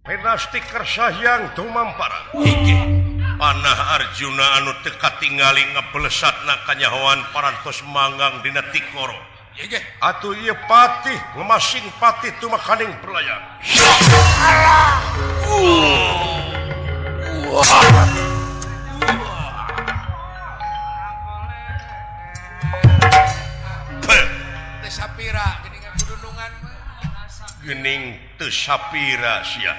Pinasti Kersahyang tumampara. Panah Arjuna anu teu katingali ngebelesatna kanyahoan parantos manggang dina tikoro. Atuh ieu patih ngemasing patih tumakaning perlayang. Teu sapira geuningan kudunungan mah. Geuning teu sapira sia.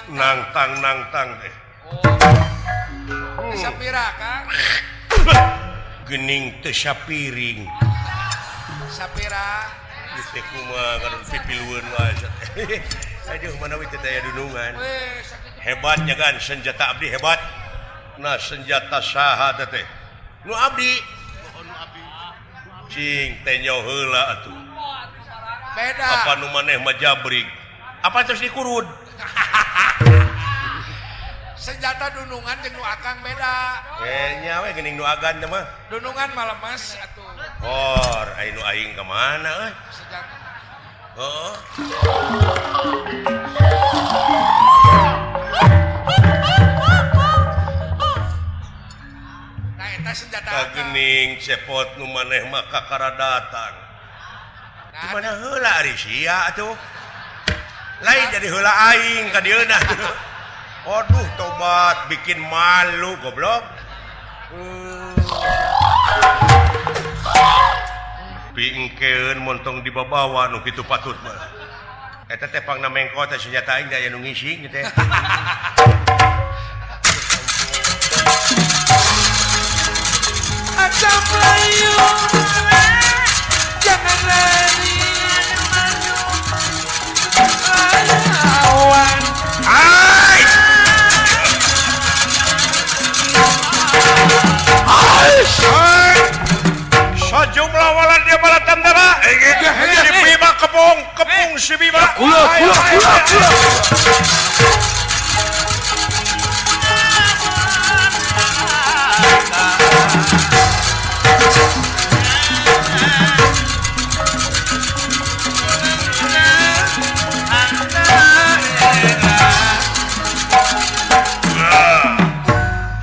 Nangtang nangtang teh. Oh. Teu sapira Kang. Geuning teu sapiring. Sapira. Teh kumaha ngadon pipilueun wae. Aduh manawi teh daya dunungan. Hebatnya kan senjata abdi hebat. Nah senjata saha teh? Nu abdi. Cing teh nyaho heula atuh. Beda. Apa nu maneh mah jabrik? Apa terus dikurud? Senjata dunungan jeung nu akang beda. Nya we geuning nu agan teh mah. Dunungan mah lemes atuh. Hor, ai nu aing ka mana euy? Senjata. Heeh. Nah eta senjata akang. Geuning cepot nu maneh mah kakara datang. Di mana heula ari sia atuh? Lain jadi heula aing ka dieuna. Aduh tobat bikin malu goblok. Pingkeun montong dibabawa nu kitu patut mah. Eta teh pangna mengko teh senjata aing aya nu ngising teh. Aca Melayu jangan lari lawan. Ai! Ai! Sajumlah walan dia bala tentara. Si Bima kepung, kepung si Bima. Kula, kula, kula, kula.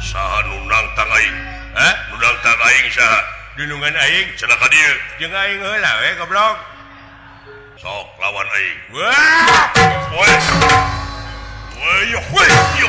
Saha nu nangtang aing? Hah? Nu nangtang aing saha? Dunungan aing cenah ka dieu. Jeung aing heula we goblok. Sok lawan aing. Wah! Woi. Woi, woi, yo.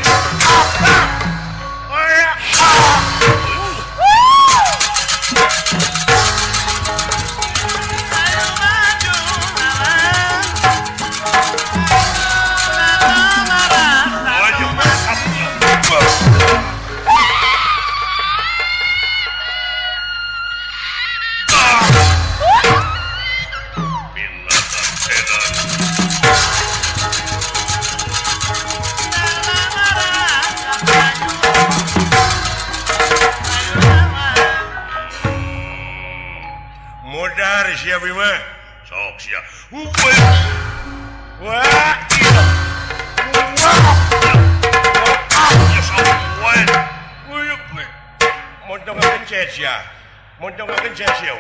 Modar sia Bima. Sok sia. Wah. Montong kencet sia. Montong kencet sia.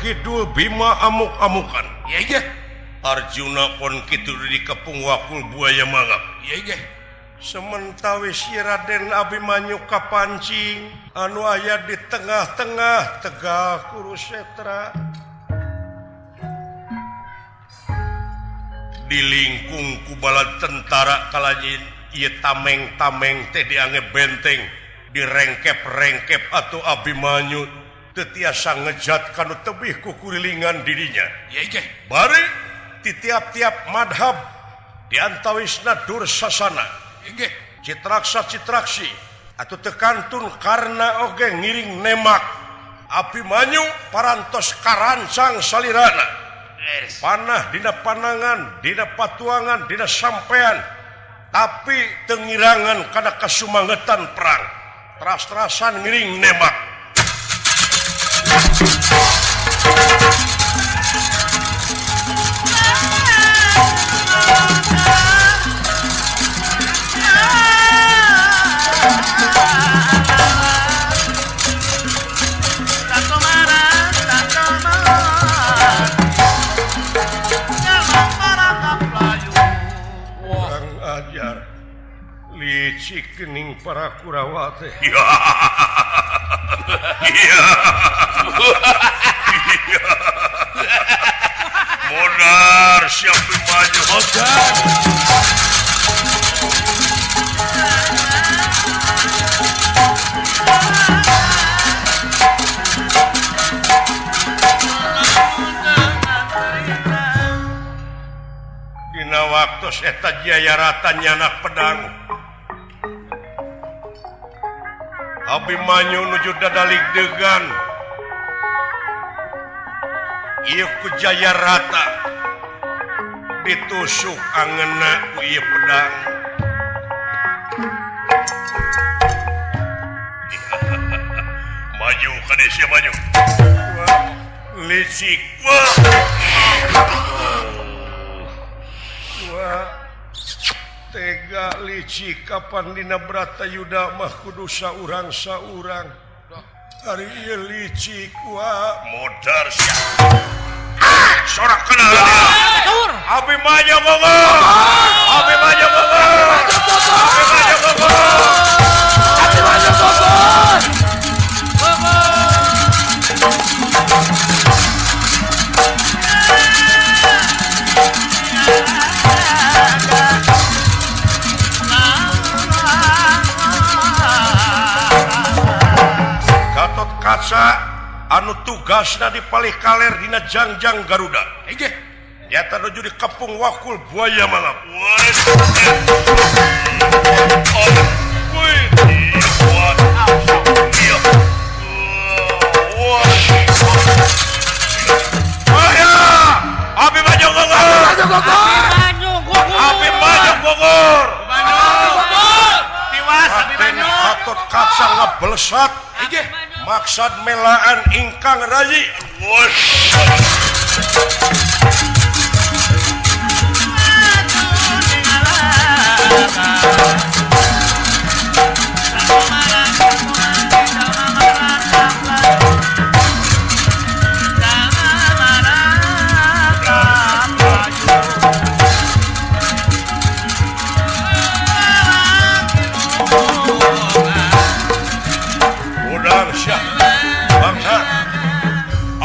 Kidul Bima amuk-amukan. Iya iya. Arjuna pun kidul dikepung wakul buaya mangap. Iya iya. Sementawis Raden Abimanyu kapancing anu aya di tengah-tengah Tegal Kurusetra. Di lingkung ku bala tentara kalajin ieu tameng-tameng teh diange benteng, direngkep-rengkep atuh Abimanyu. Teu tiasa ngejat kanu tebih ku kurilingan dirinya. Bari ti tiap-tiap madhab diantawisna Dursasana. Citraksa citraksi atuh teu kantun karna oge ngiring nemak. Abimanyu parantos karancang salirana. Panah dina panangan, dina patuangan, dina sampean, tapi teu ngirangan kana kasumangetan perang. Teras-terasan ngiring nemak. Kurang ajar licik kening para Kurawa teh. Modar siap maju. Modar. Dina waktu eta Jayarata nyanak pedang. Abimanyu nuju dadalik degan. Ieu ku Jayarata ditusuk angeuna ku ieu pedang. Maju ka desa maju. Licik. Wah. Wah. Tega licik kapan dina Bratayuda mah kudu saurang saurang. Ari ieu licik wah modar sia. Sorak kenal dia. Abimanyu Bogor. Abimanyu Bogor. Abimanyu Bogor. Abimanyu Bogor. Gatot Kaca anu tugasna di palih kaler dina jangjang Garuda. Inggih. Nyata nuju dikepung wakul buaya malam. Abimanyu Bogor. Abimanyu Bogor. Tiwas Abimanyu. Gatot Kaca ngebelesat. Inggih. Maksad melaan ingkang rayi.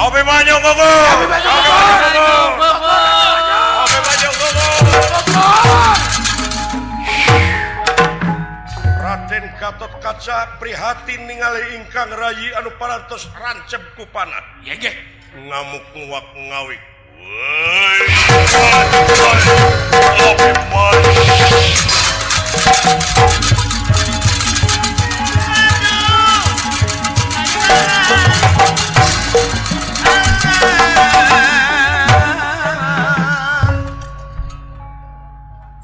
Abimanyu Bogor. Abimanyu Bogor. Abimanyu Bogor. Raden Gatot Kaca prihatin ningali ingkang rayi anu parantos rancep ku panah. Inggih. Ngamuk nguak ngawik. Woi. Abimanyu.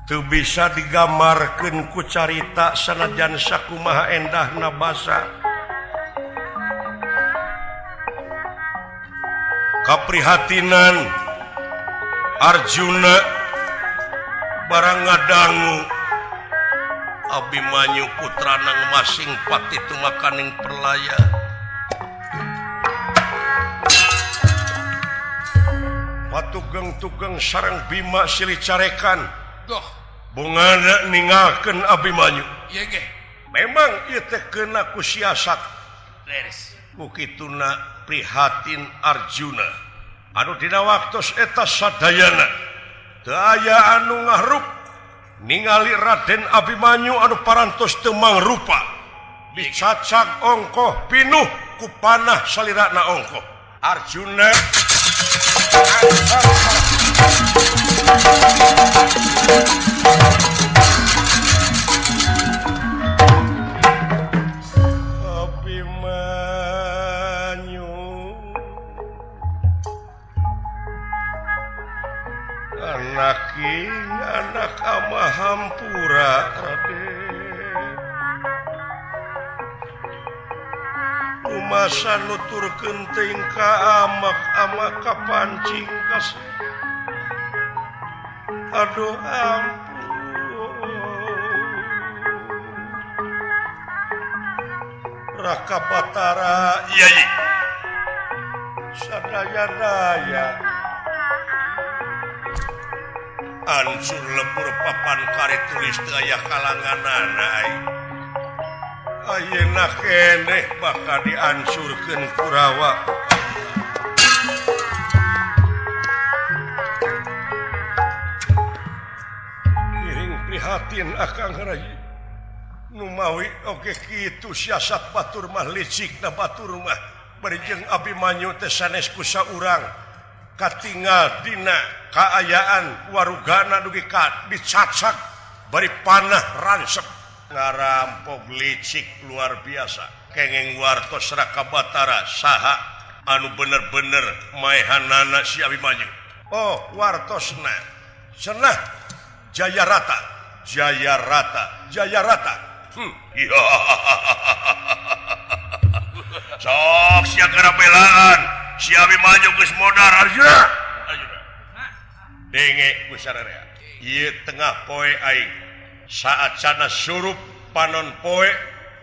Teu bisa digambarkeun ku carita sanajan sakumaha endahna basa. Kaprihatinan Arjuna barang ngadangu Abimanyu putranang masing pati tumakaning perlaya. Patugeng-tugeng sareng Bima silih carekan. Bungana ningalkeun Abimanyu. Memang ieu teh keuna ku siasat. Ku kituna prihatin Arjuna. Anu dina waktos eta sadayana teu aya anu ngahrup ningali Raden Abimanyu anu parantos teu mangrupa. Dicacak ongkoh pinuh ku panah salirana ongkoh Arjuna Abimanyu anak anak ama hampura Raden Masa nuturkeun teuing ka amak amak kapancing kas aduh ampun Raka Batara ieu sadaya-daya ansur lebur papan kari tulis teu aya kalanganana ai ayeuna keneh bakal diansurkeun Kurawa. Iring prihatin akang Rayi. Nu mawi oge kitu siasat batur mah licikna batur mah bari jeung Abimanyu teh sanes ku saurang katingal dina kaayaan warugana dugi ka dicacak bari panah ransep ngarampok licik luar biasa kenging wartos Raka Batara saha anu bener-bener maehanana si Abimanyu. Oh wartosna cenah Jayarata Jayarata Jayarata. Sok sia karabelaan si Abimanyu geus modar Arjuna. Arjuna denge ku sararea ieu tengah poe aing saat sana surup panon poe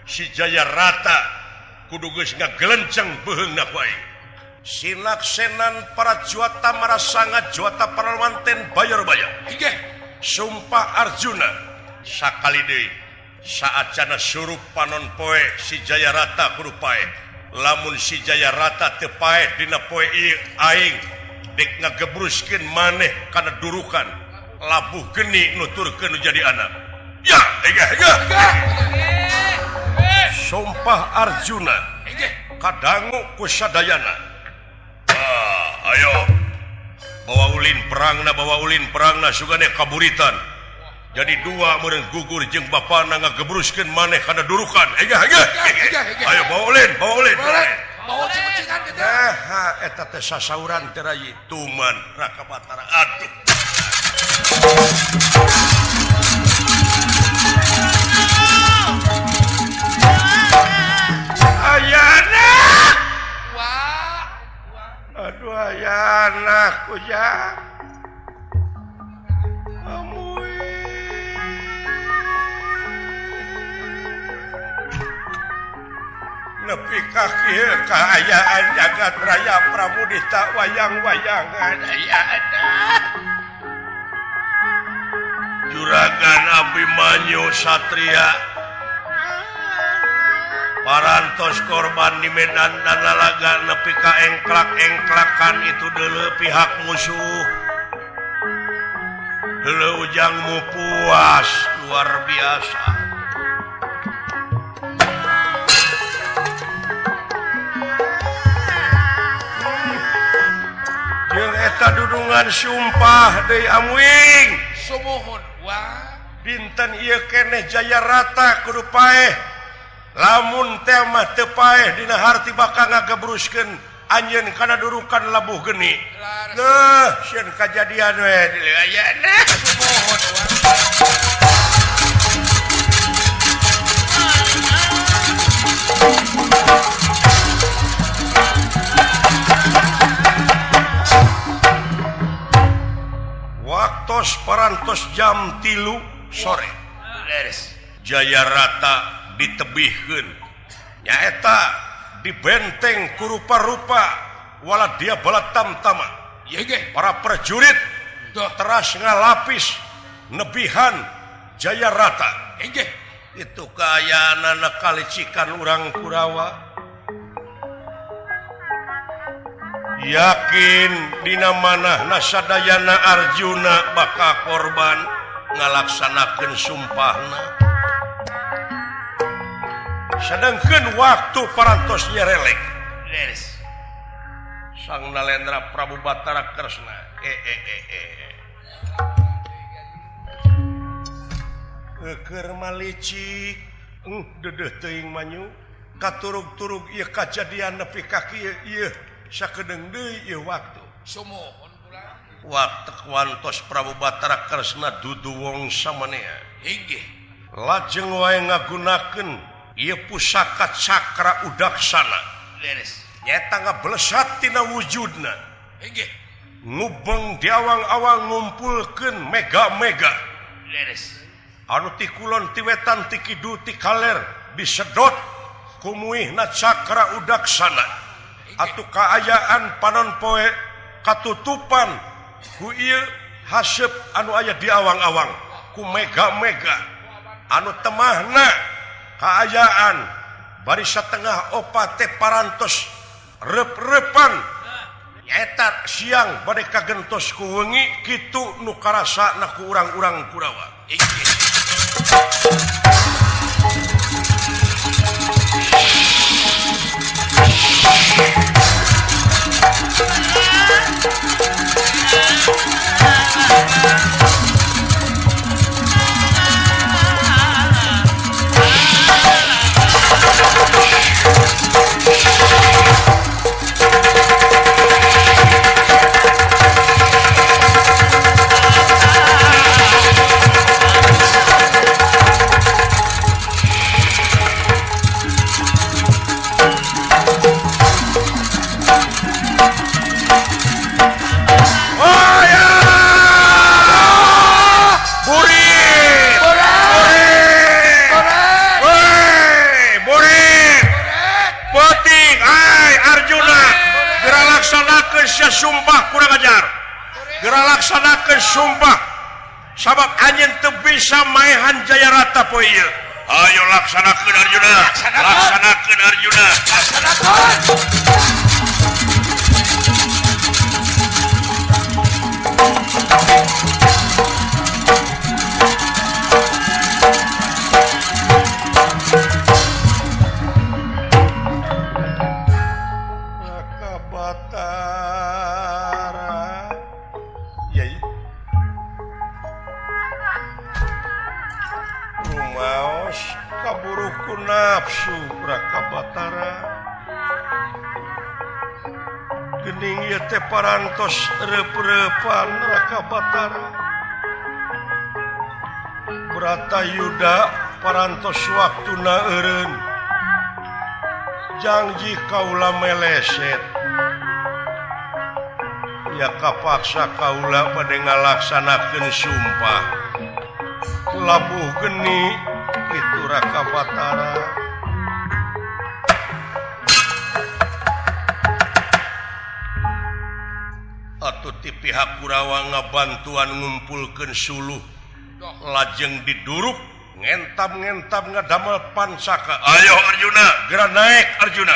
si Jayarata kudu geus ngagelenceng beuheungna ku aing. Sinaksenan para juata marasanga juata paralmanten bayar-bayar. Inggih. Sumpah Arjuna sakali deui saat sana surup panon poe si Jayarata kudu paeh. Lamun si Jayarata teu paeh dina poe ieu aing dek ngagebruskeun maneh kana durukan labuh geni nuturkeun nu jadi anak. Ya, enggak, enggak. Sumpah Arjuna kadangu ku sadayana. Ayo bawa ulin perangna sugane kaburitan. Jadi dua meureun gugur jeung bapana ngagebruskeun maneh kana durukan. Enggak, enggak. Ayo bawa ulin, bawa ulin. Bawa cing-cingan kitu. Nah, eta teh sasauran teh rayi tuman Raka Batara. Aduh. Ayana. Wah. Aduh ayana kujang. Amui. Nepi ka kieu kaayaan jagat raya Pramudita wayang-wayangan ayana. Juragan Abimanyu Satria parantos korban di medan dan lalaga nepi ka engklak-engklakan itu deuleu pihak musuh deuleu ujangmu puas luar biasa. Jeung eta dudungan sumpah deui amuing sumuhun wah dinten ieu keneh Jayarata kudu paeh. Lamun teh mah teu paeh dina harti bakal ngagebruskeun anjeun kana durukan labuh geni. Leuh sieun kajadian we deuleu ayana sumuhun wah. Waktos parantos jam 3 sore. Jayarata ditebihkeun nyaeta di benteng kurupa-rupa wala dia balatamtama. Para prajurit teras ngalapis nebihan Jayarata. Itu kaayaanana kalicikan urang Kurawa. Yakin dina manahna sadayana Arjuna bakal korban ngalaksanakeun sumpahna. Sedangkan waktu parantos nyerelek. Sang Nalendra Prabu Batara Kresna. Keur malicik, dedeuh teuing manyu, katurug-turug ieu kajadian nepi ka kieu ieu sakedeung deui ieu waktu. Sumuhun pula. Waktu wantos Prabu Batara Kresna dudu wong samanea. Inggih. Lajeng wae ngagunakeun ieu pusaka Cakra Udaksana. Leres. Nyeta ngablesat tina wujudna. Inggih. Ngubeng di awang-awang ngumpulkeun mega-mega. Leres. Anu ti kulon ti wetan ti kidul ti kaler disedot kumuihna Cakra Udaksana. Atuh kaayaan panon poe katutupan ku ieu haseup anu aya di awang-awang ku mega-mega anu temahna kaayaan bari satengah opat teh parantos rep-repan nyaeta siang bade kagentos ku wengi kitu nu karasana ku urang-urang Kurawa. Sumpah kurang ajar. Geura laksanakeun sumpah sabab anjeun teu bisa maehan Jayarata poe ieu. Ayo laksanakeun Arjuna. Laksanakeun Arjuna. Laksanakeun. Nafsu Raka Batara gening ieu teh parantos reup-reupan Raka Batara Bratayuda parantos waktuna eureun janji kaula meleset ya kapaksa kaula bade ngalaksanakeun sumpah labuh geni itu Raka Batara. Atuh ti pihak Kurawa ngabantuan ngumpulkeun suluh lajeng diduruk ngentam-ngentam ngadamel pansaka. Ayo Arjuna, geura naik Arjuna.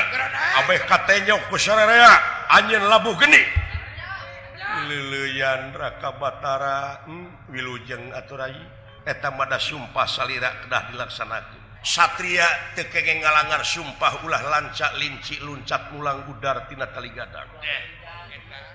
Abeh katenyok ku sararea anjeun labuh geni. Leuleyan Raka Batara, wilujeng atuh rai. Eta mada sumpah salira kedah dilaksanakeun. Satria teu kenging ngalangar sumpah ulah lancak linci luncat mulang udar tina tali gadang.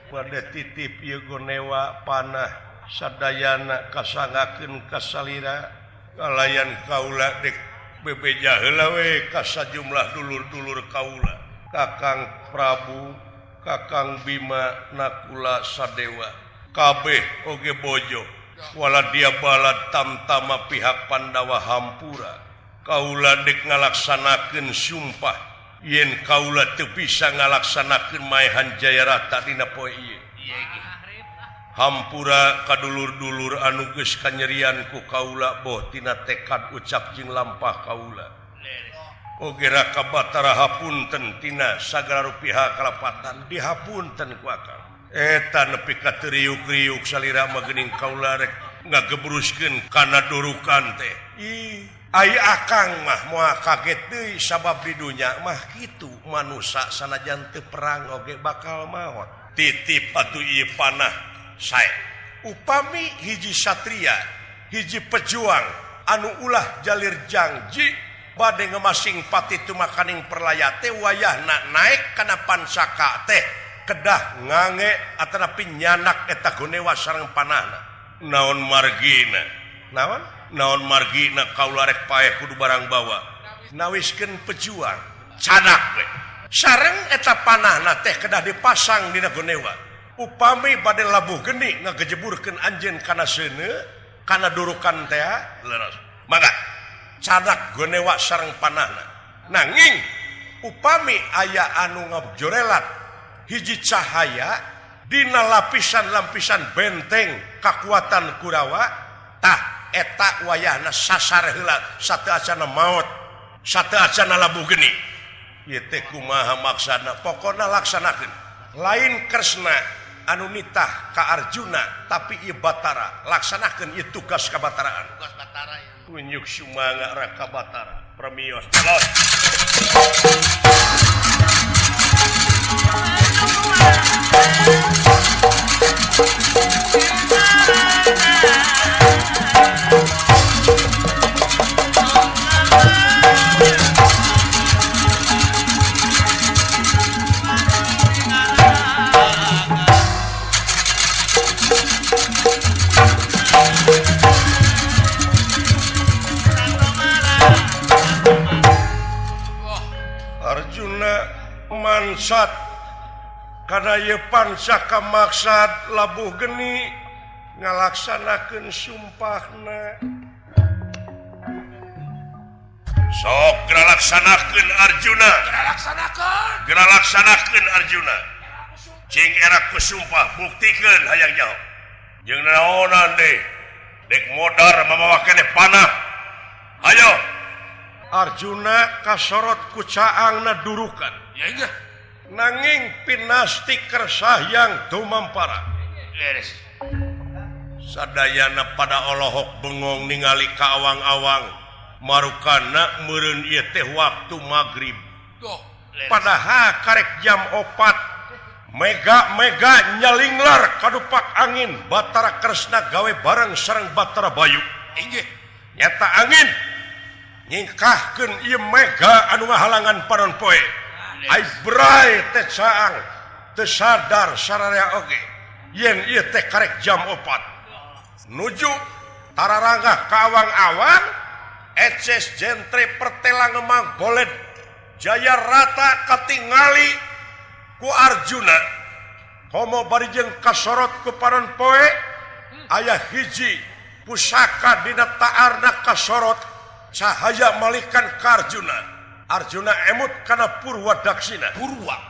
Bade titip ieu gonewa panah sadayana kasangakeun ka salira kalayan kaula dek bebeja heula we ka sajumlah dulur-dulur kaula. Kakang Prabu, Kakang Bima, Nakula, Sadewa, kabeh oge bojo. Wala dia balad tamtama pihak Pandawa hampura kaula dek ngalaksanakeun sumpah yen kaula teu bisa ngalaksanakeun maehan Jayarata dina poe ieu. Hampura kadulur-dulur anu geus kanyerian ku kaula boh tina tekad ucap jeung lampah kaula. Oge Raka Batara hapunten tina sagala rupiah kalapatan dihapunten ku akang. Eta nepi ka teu riuk-riuk salira mah geuning kaula rek ngagebruskeun kana durukan teh. Ih, ai akang mah moal kaget deui sabab di dunya mah kitu manusa sanajan teu perang oge bakal maot. Titip atuh ieu panah sae. Upami hiji satria, hiji pejuang anu ulah jalir jangji Bade ngemasing pati tumakaning perlaya teh wayahna naik kana pansaka teh kedah ngange atanapi nyanak eta gonewa sareng panahna. Naon margina? Naon? Naon margina kaula rek paeh kudu barang bawa. Nawiskeun pejuang canak we. Sareng eta panahna teh kedah dipasang dina gonewa. Upami bade labuh geni ngagejeburkeun anjeun kana seuneu, kana durukan teh leres. Mangga canak gonewa sareng panahna. Nanging upami aya anu ngajorelat hiji cahaya dina lapisan-lapisan benteng kakuatan Kurawa tah eta wayahna sasar heula sateuacana maot, sateuacana labuh geni. Ieu teh kumaha maksana? Pokona laksanakeun. Lain Kresna anu nitah ka Arjuna tapi ieu Batara laksanakeun ieu tugas kabataraan. Tugas Batara ya. Tunjuk sumanga raka Batara premios calon. Arjuna mansat kana ieu pansaka maksad labuh geni ngalaksanakeun sumpahna. Sok geura laksanakeun Arjuna. Geura laksanakeun Arjuna. Cing era ku sumpah buktikeun hayang nyaho. Jeung naonan deui? Dek modar mamawa keneh panah. Ayo. Arjuna kasorot ku caangna durukan. Ya inggih. Nanging pinasti kersahyang dumampara. Leres. Sadayana pada olohok bengong ningali ka awang-awang marukana meureun ieu teh waktu magrib. Padahal karek jam 4 mega-mega nyalinglar kadupak angin Batara Kresna gawe bareng sareng Batara Bayu. Inggih. Nyata angin nyingkahkeun ieu mega anu ngahalangan panon poe. Ai bray teh caang teu sadar sararea oge yen ieu teh karek jam 4. Nuju tararangah ka awang-awang eces jentre pertela ngemang boled Jaya Rata katingali ku Arjuna. Komo bari jeung kasorot ku panon poe aya hiji pusaka dina taarna kasorot cahaya malikan ka Arjuna. Arjuna emut kana Purwa Daksina.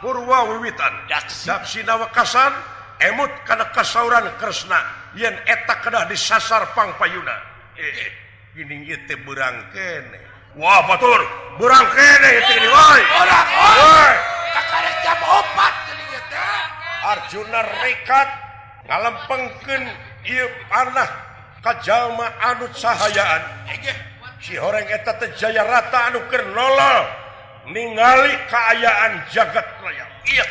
Purwa wiwitan. Daksina wekasan emut kana kasauran Kresna yen eta kedah disasar pangpayuna. Gini ieu teh beurang keneh. Wah batur, beurang keneh ieu teh woi. Urang oi. Kakarek jam 4 geuning ieu teh. Arjuna rekat ngalempengkeun ieu panah ka jalma anu cahayaan. Si horeng eta teh Jaya Rata anu keur nolol ningali kaayaan jagat raya. Ieu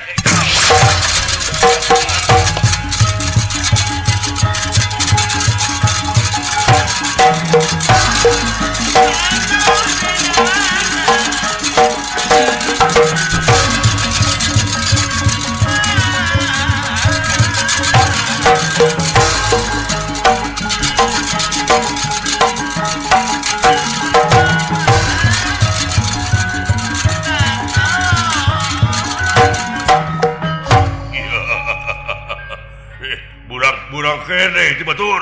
Burang kene di batur.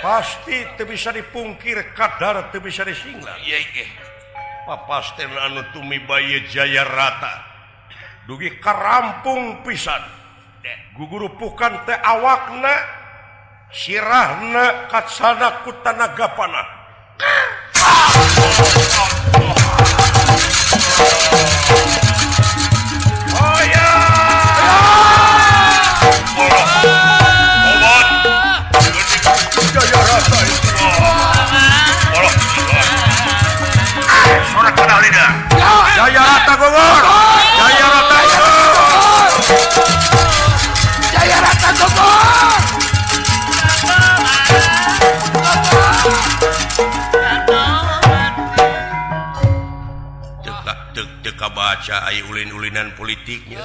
Pasti teu bisa dipungkir kadar teu bisa disinglar. Iya inggih. Papasten anu tumiba ieu Jaya Rata. Dugi karampung pisan. Gugurupukan teh awakna sirahna kacana ku tanaga panah. Oh ya. Jaya Rata itu. Sorak kana lidah. Jaya Rata gogor. Jaya Rata gogor. Jaya Rata gogor. Teu kabaca ai ulin-ulinan politiknya.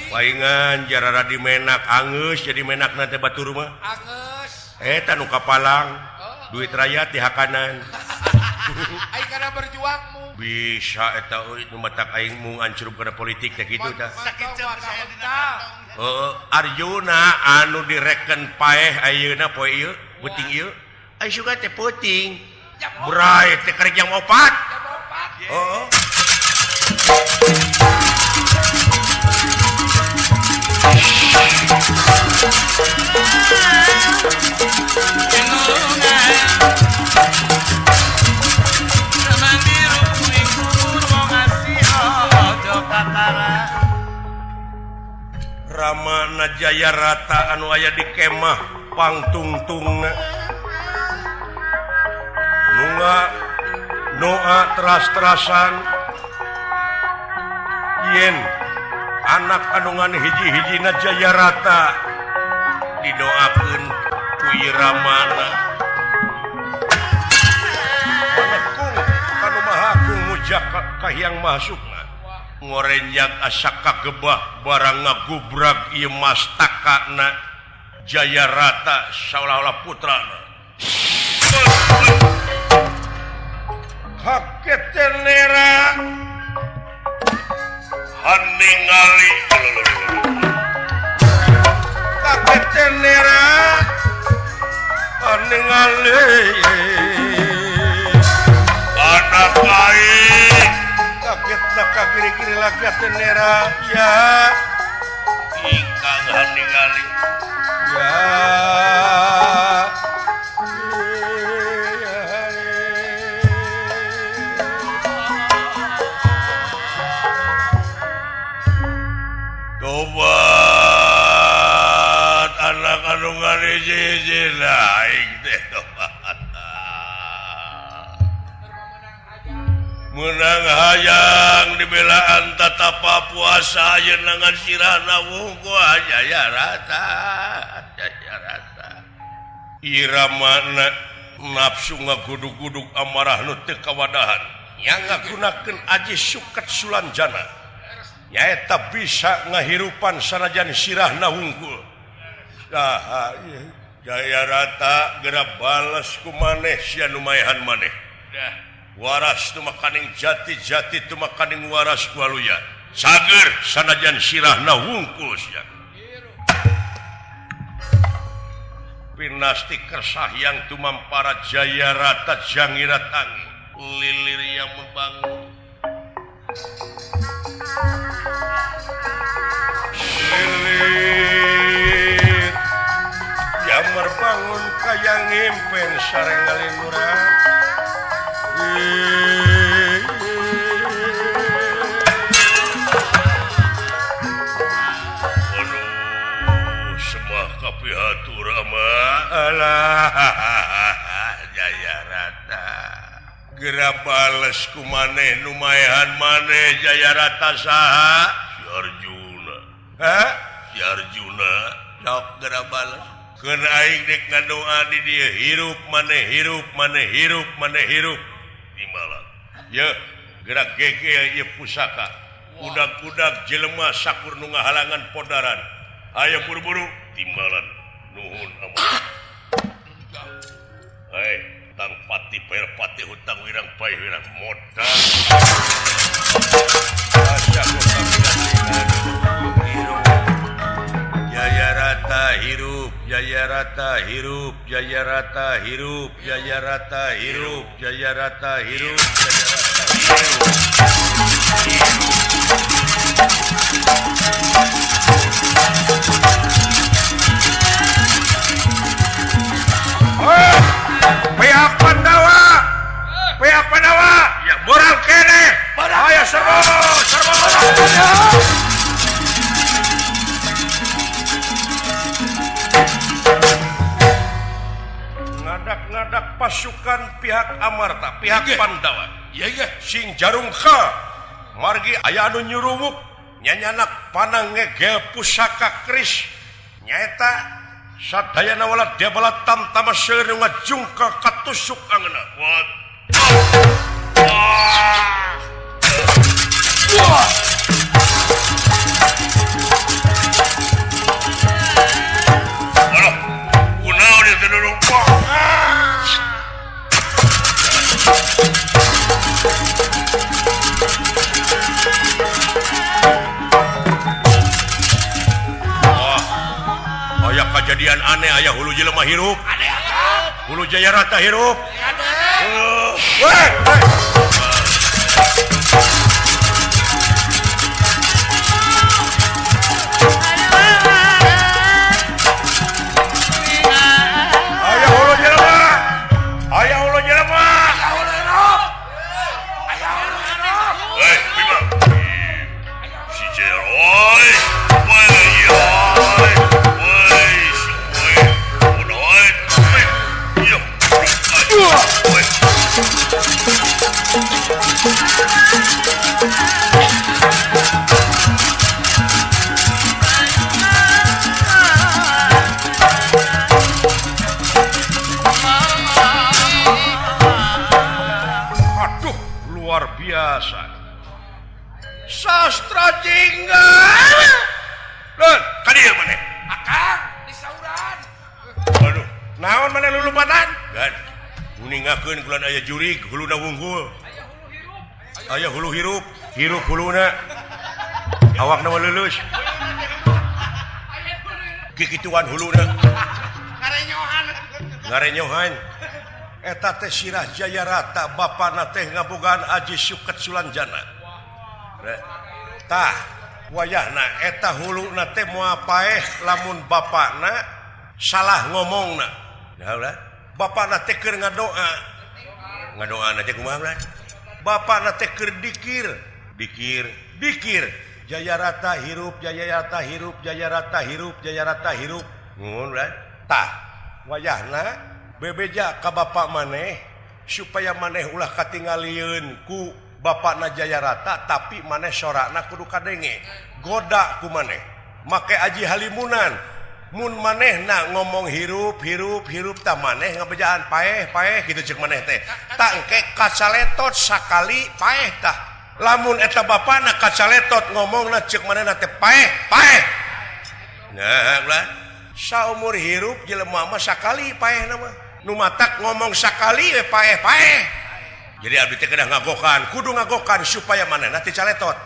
Paingan jarara di menak angeus jadi menakna teh batur mah. Angeus. Eta nu kapalang duit rakyat di hakanan. Ai kana berjuangmu. Bisa eta euy nu matak aing mung ancrub kana politik teh kitu tah. Heeh, Arjuna anu direken paeh ayeuna poe ieu, peuting ieu. Ai suka teh peuting. Bray teh karek jam 4. Jam 4. Heeh. Ramana Jaya Rata anu aya di kemah pangtungtungna nunga doa teras-terasan yen anak anungan hiji-hijina Jaya Rata didoakeun ku Ramana manekung kanu mahakung mujak kahiyang masukna ngorenjak asa kagebah barang ngagubrag ieu mastakana Jaya Rata saolah-olah putrana. Kaget nera haningali kaget nera haningali anak aing kaget ka kiri-kiri lagi nera ya ingkang haningali ya. Tobat anak anu ngariji-hiji aing teh tobat menang hayang dibelaan tatapa puasa ayeuna ngan sirahna wungkul Jaya Rata Jaya Rata iramana nafsu ngagudug-gudug amarah nu teu kawadahan yang ngagunakeun aji suket sulanjana nyaeta bisa ngahirupan sanajan sirahna wungkul. Saha Jaya Rata geura bales ku maneh sia nu maehan maneh. Waras tumakaning jati-jati tumakaning waras waluya sager sanajan sirahna wungkul sia. Pinasti kersahyang tumampara Jaya Rata jangira tangi lilir yang membangun lilir yang merbangun kaya ngimpen sareng ngalimurang. Aduh, semah kapihatur ama alah Jaya Rata geura bales ku maneh nu maehan maneh Jaya Rata saha si Arjuna. Hah? Si Arjuna sok geura bales keun aing dek ngadoa di dieu hirup maneh hirup maneh hirup maneh hirup timbalan. Ye, gerak gegel ieu pusaka. Kudak-kudak jelema sakur nu ngahalangan podaran. Ayo buru-buru timbalan. Nuhun amat. Hei, tang pati bayar pati hutang wirang bae wirang modal. Jaya Rata hirup, Jaya Rata hirup, Jaya Rata hirup, Jaya Rata hirup, Jaya Rata hirup, Jaya Rata hirup. Oh, pihak Pandawa, pihak Pandawa, ya moral kene, ayo serbu, serbu. Ngadak-ngadak pasukan pihak Amarta, pihak Pandawa. Sing jarungka margi aya anu nyuruwuk nyanyanak panang ngegel pusaka keris nyaeta sadayana wala debala tamtama seueur ngajungka katusuk angeuna. Rama hirup. Hulu Jayarata hirup. Weh. Aya hulu jelema. Aya hulu jelema. Aya hulu hirup. Aya hulu hirup. Hei, Bima. Si Jeroy. Woi, woi. Aduh, luar biasa. Sastra jingga. Lon, ka dieu maneh? Akang, disauran. Aduh, naon maneh lulumpatan? Gan. Uningakeun kulan aya jurig, huluna wungkul. Aya hulu hirup, hirup huluna. Awakna mah leuleus. Kikituan huluna. Ngarenyohan. Ngarenyohan. Eta teh Sirah Jayarata bapana teh ngabogaan Aji Suket Sulanjana. Tah, wayahna eta huluna teh moal paeh lamun bapana salah ngomongna. Nah ulah. Bapana teh keur ngadoa. Ngadoana teh kumaha ulah? Bapana teh keur dikir, dikir, dikir. Jayarata hirup, Jayarata hirup, Jayarata hirup, Jayarata hirup. Ngun ulah. Tah, wayahna bebeja ka bapak maneh supaya maneh ulah katingalieun ku bapakna Jayarata tapi maneh sorakna kudu kadenge. Goda ku maneh. Make aji halimunan. Mun manehna ngomong hirup hirup hirup tah maneh ngabejaan paeh paeh gitu cek maneh teh. Tah engke kacaletot sakali paeh tah. Lamun eta bapana kacaletot ngomongna cek manehna teh paeh paeh. Nah, ulah saumur hirup jelema mah sakali paehna mah. Nu matak ngomong sakali we paeh paeh. Jadi abdi teh kedah ngagokan, kudu ngagokan supaya manehna teh caletot.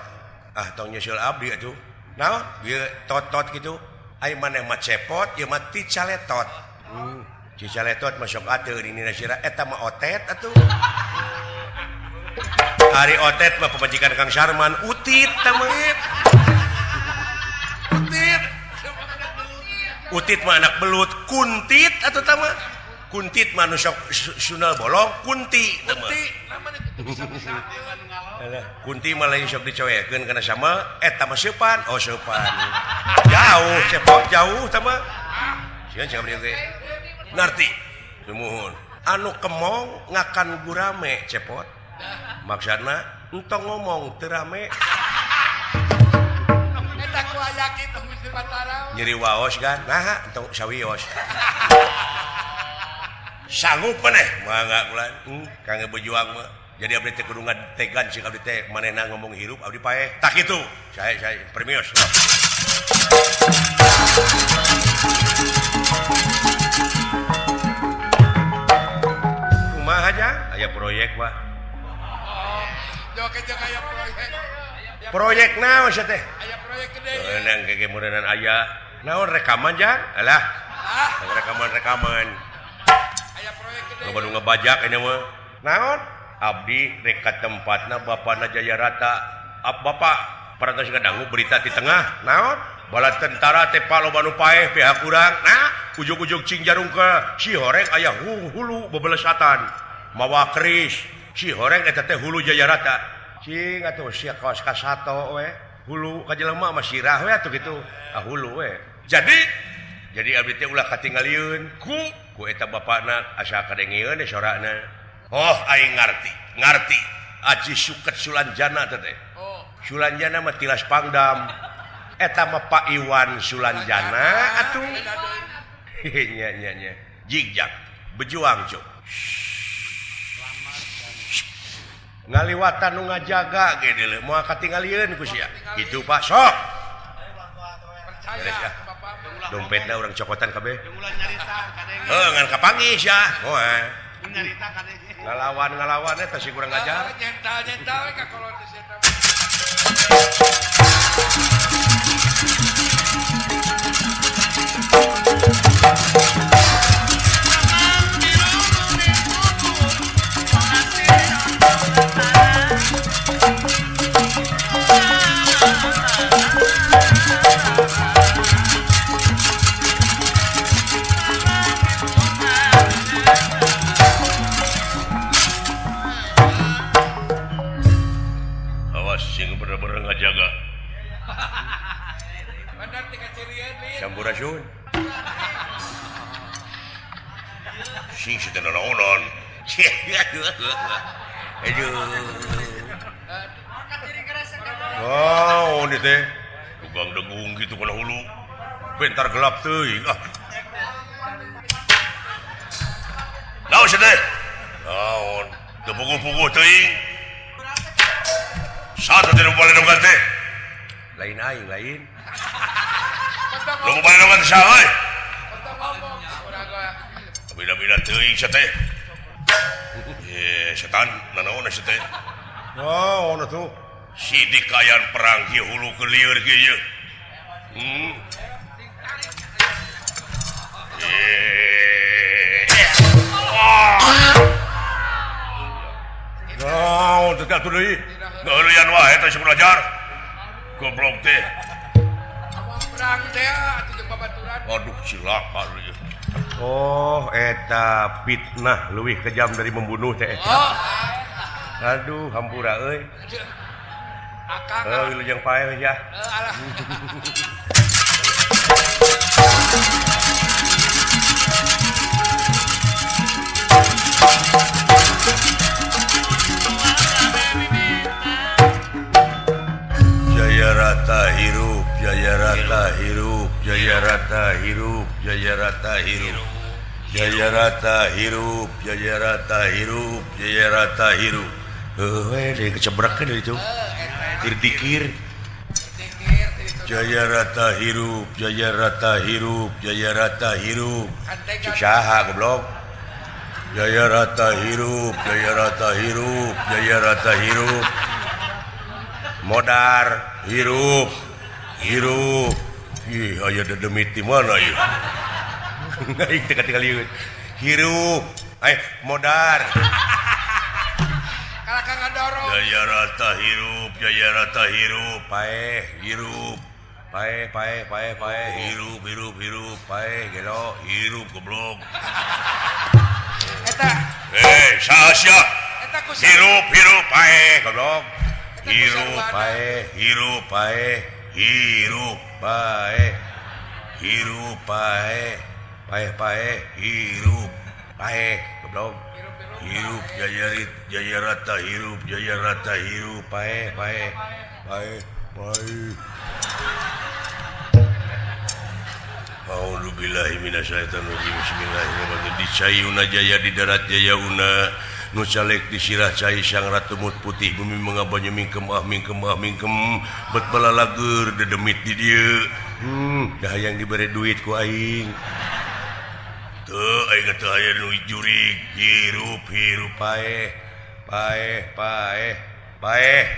Ah tong nyusul abdi atuh. Naon? Ieu tot-tot kitu. Ai maneh mah cepot, ieu mah ti caletot. Ti caletot mah sok atuh ini sirah eta mah otet atuh. Ari otet mah pamajikan Kang Sarman, utit tah mah. Utit. Utit mah anak belut, kuntit atuh tah mah. Kuntit mah nu sok sunal bolong, kunti tah mah. Kunti mah lain sok dicoekeun kana sama eta mah seupan, oh seupan. Jauh, cepot jauh tah mah. Sieun cing abdi oge. Ngarti. Sumuhun. Anu kemong ngakan gurame cepot. Maksudna entong ngomong teu rame. Eta ku aya kitu Gusti Batara. Nyeri waos kan? Naha entong sawios. Sanggup maneh? Mangga ulah. Kangge berjuang mah. Jadi abdi teh kudu ngategan cik abdi teh manehna ngomong hirup abdi paeh. Tah kitu. Saya premios. Kumaha aja? Aya proyek, Pak. Joget aya proyek. Proyek naon sia teh? Aya proyek gede. Meunang ge meureunnan aya. Naon rekaman jang? Alah. Rekaman-rekaman. Aya proyek gede. Loba nu ngebajak ini mah. Naon? Abdi rek ka tempatna bapana Jayarata. Bapak parantos ngadangu berita di tengah. Naon? Bala tentara teh loba nu paeh pihak urang. Nah, ujug-ujug cing jarung ke si horeng aya hulu bebelesatan. Mawa keris. Si horeng eta teh hulu Jayarata. Cing atuh sia kaos kasato we. Hulu ka jelema mah sirah we atuh kitu. Ah hulu we. Jadi abdi teh ulah katingalieun ku eta bapana asa kadengeun sorana. Oh aing ngarti. Aji Suket Sulanjana teh. Oh. Sulanjana mah tilas Pangdam. Eta mah Pak Iwan Sulanjana atuh. Nya nya nya. Jigjag bejuang cuk. Ngaliwatan nu ngajaga ge deuleu moal katingalieun ku sia. Kitu Pak sok. Percaya Dompetna urang cokotan kabeh. Heuh ngan kapanggih sia. Moal. Ngalawan-ngalawan eta si kurang ajar. Nyental-nyental we ka kolot teh eta. Sing bener-bener ngajaga. Sampurasun. Sing sedang naonan. Aduh. Wow, ini teh tukang degung gitu kana hulu. Bentar gelap teuing. Ah. Naon sia teh? Naon? Teu puguh-puguh teuing. Saha teh nu baledongan teh? Lain aing, lain. Nu baledongan teh saha euy? Beda-beda teuing sia teh. Eh, setan nanaon sia teh? Naon atuh? Si dikayan perang kieu hulu ke lieur kieu ieu. Naon teh atuh deui? Geulian wae teh si belajar. Goblok teh. Perang teh atuh jeung babaturan. Aduh cilaka ieu. Oh, eta fitnah leuwih kejam dari membunuh teh. Oh. Aduh, hampura euy. Akang. Heuh, wilujeng paeh ya. Alah. Jaya rata hirup, jaya rata hirup, jaya rata hirup, jaya rata hirup. Jaya rata hirup, jaya rata hirup, jaya rata hirup. Heuh, deui kecebrekeun deui itu. Keur dikir. Jaya rata hirup, jaya rata hirup, jaya rata hirup. Cik saha goblok. Jaya rata hirup, jaya rata hirup, jaya rata hirup. Modar hirup, hirup. Ih, aya dedemit di mana ieu? Aing teh katingali hirup, modar. Jaya rata hirup, jaya rata hirup, paeh hirup, paeh paeh paeh paeh hirup hirup hirup, paeh gelo hirup goblok. Eta. Saha sia? Eta ku hirup hirup paeh goblok. Hirup paeh, hirup paeh, hirup paeh, hirup paeh, paeh paeh, hirup paeh goblok. Hirup jaya jaya rata hirup jaya rata hirup paeh paeh paeh paeh. A'udzubillahi minasyaitonirrajim. Bismillahirrahmanirrahim. Di cai una jaya di darat jaya una nu calek di sirah cai sang ratu mut putih bumi mengabanyu mingkem ah mingkem ah mingkem bet balalager dedemit di dieu. Dah hayang dibere duit ku aing. Teu aing teu aya nu jurig hirup hirup paeh paeh paeh paeh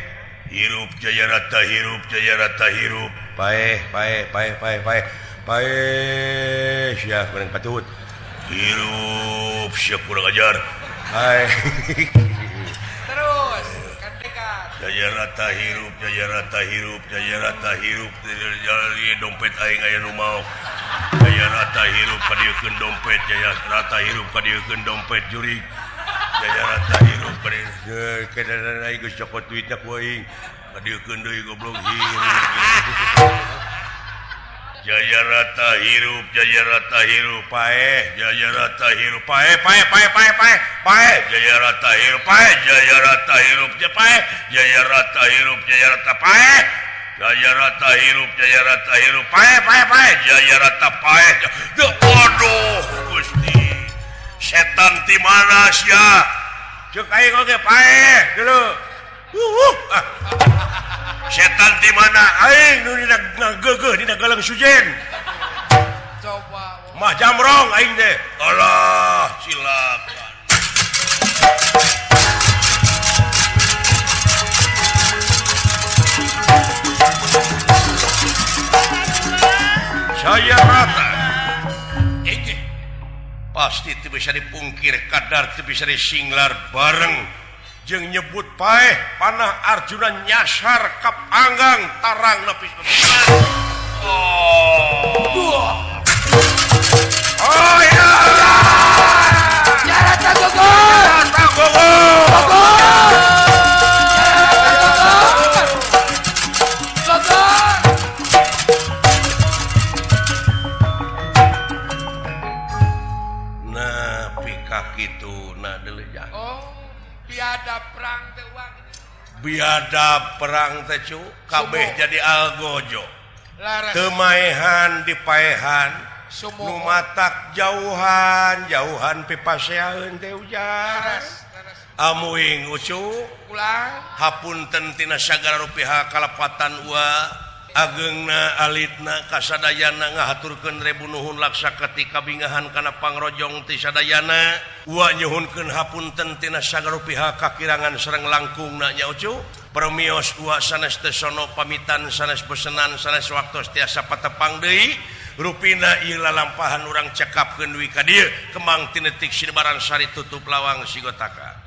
hirup jaya rata hirup jaya rata hirup paeh paeh paeh paeh paeh paeh sia kurang patut hirup sia kurang ajar paeh terus kandekan jaya rata hirup jaya rata hirup jaya rata hirup dompet aing aya nu maok jaya rata hirup kadieukeun dompet jaya rata hirup kadieukeun dompet jurig jaya rata hirup kadieukeun aing geus cokot duitna ku aing kadieukeun deui goblok hirup jaya rata hirup jaya rata hirup paeh jaya rata hirup paeh paeh paeh paeh paeh paeh jaya rata hirup paeh jaya rata hirup paeh jaya rata hirup jaya rata paeh jaya rata hirup jaya rata hirup paeh paeh paeh jaya rata paeh. Aduh Gusti setan ti mana sia ceuk aing oge paeh dulu. Setan di mana aing nu dina geugeuh dina galang sujen. Coba mah jamrong aing teh. Allah silakan. Saya rata. Ege. Pasti teu bisa dipungkir kadar teu bisa disinglar bareng jeung nyebut paeh panah Arjuna nyasar ka panggang tarang nepis. Oh. Oh ya. Jaya rata gugur. Rata gugur. Gugur. Biadab perang teh cu kabeh jadi algojo. Teu maehan dipaehan nu matak jauhan jauhan pipaseaeun teh ujar. Amuing ucu hapunten tina sagala rupiah kalepatan ua ageungna alitna kasadayana ngahaturkeun rebu nuhun laksa ketika bingahan kana pangrojong ti sadayana ua nyuhunkeun hapunten tina sagala rupiah kakirangan sareng langkungna nya ucu permios ua sanes teu sono pamitan sanes besenan sanes waktos tiasa patepang deui rupina ieu lalampahan urang cekapkeun dugi ka dieu kemang tinetik sinebaran sari tutup lawang sigotaka.